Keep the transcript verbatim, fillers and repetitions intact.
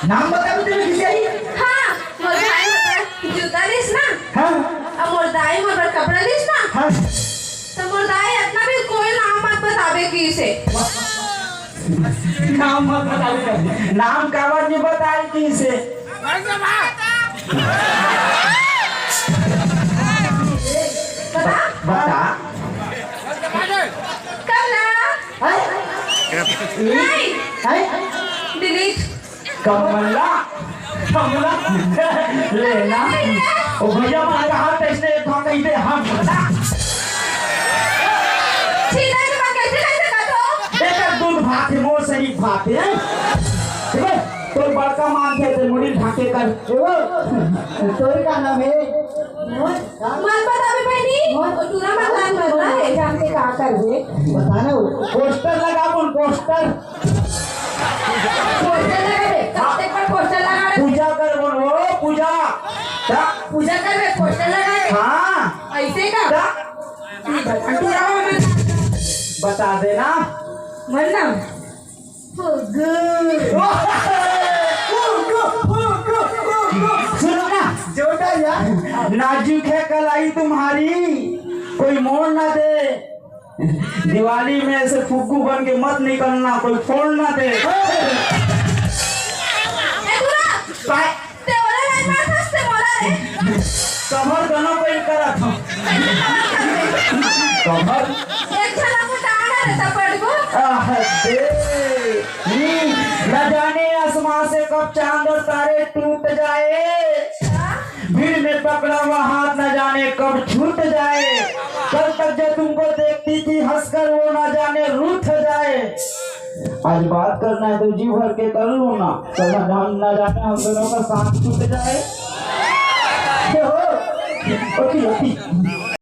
नाम बताबे तेला किसे ही? हाँ, मोर भाई मोर बर जूता लिस ना। हाँ। अब मोर दाई मोर बर कपड़ा लिस ना। हाँ। तो मोर दाई अतना भी कोई नाम मत बताबे किसे। नाम मत बताबे कर। नाम काबर नहीं बताए किसे? बता। बता। कमला। हैं? नहीं। हैं? डिलीट। कमला। कमला। लेना। ओ भैया, मैं कहा तैसे एक बार कही दे, हम। सीधा से बात कैसे, कैसे कर दो? एकर दूध भात है, मोर सही भात है। देखो, तोर बड़का मान के ते मुड़ी ढाके कर। देखो, तोर का नाम है? मन बताबे बहिनी, मोर और टूरा मन लान मरना है। जान के का करबे? बता ना वो। पोस्टर लगाबो, पोस्टर। पोस्टर लगाबे, कब तक पर पोस्टर लगाबे? पूजा करबो वो, पूजा। का? पूजा करबे, पोस्टर लगाबे। हाँ। ऐसे का? का? ई बता, टूरा मन। बता देना। मन ना। सुनो ना। जोटा यार। नाजुक है कलाई तुम्हारी, कोई मोड़ ना दे। दिवाली में ऐसे फुग्गू बन के मत निकलना, कोई फोड़ ना दे। ए, टूरा। काय? ते ओला नहीं मारथस, ते मोला रे। कमर दोनों को ही करा था। कमर। एक झलक में टांगा रे, तपड़ को। आह, दे। हम्म, न जाने आसमां से कब चांद और तारे टूट जाए। भीड़ में पकड़ा हुआ हाथ न जाने कब छूट जाए। कल तक जो तुमको देखती थी हंसकर, वो न जाने रूठ जाए। आज बात करना है तो जी भर के कर लो ना, कल हम ना जाने हम दोनों का साथ छूट जाए। ओके, ओके।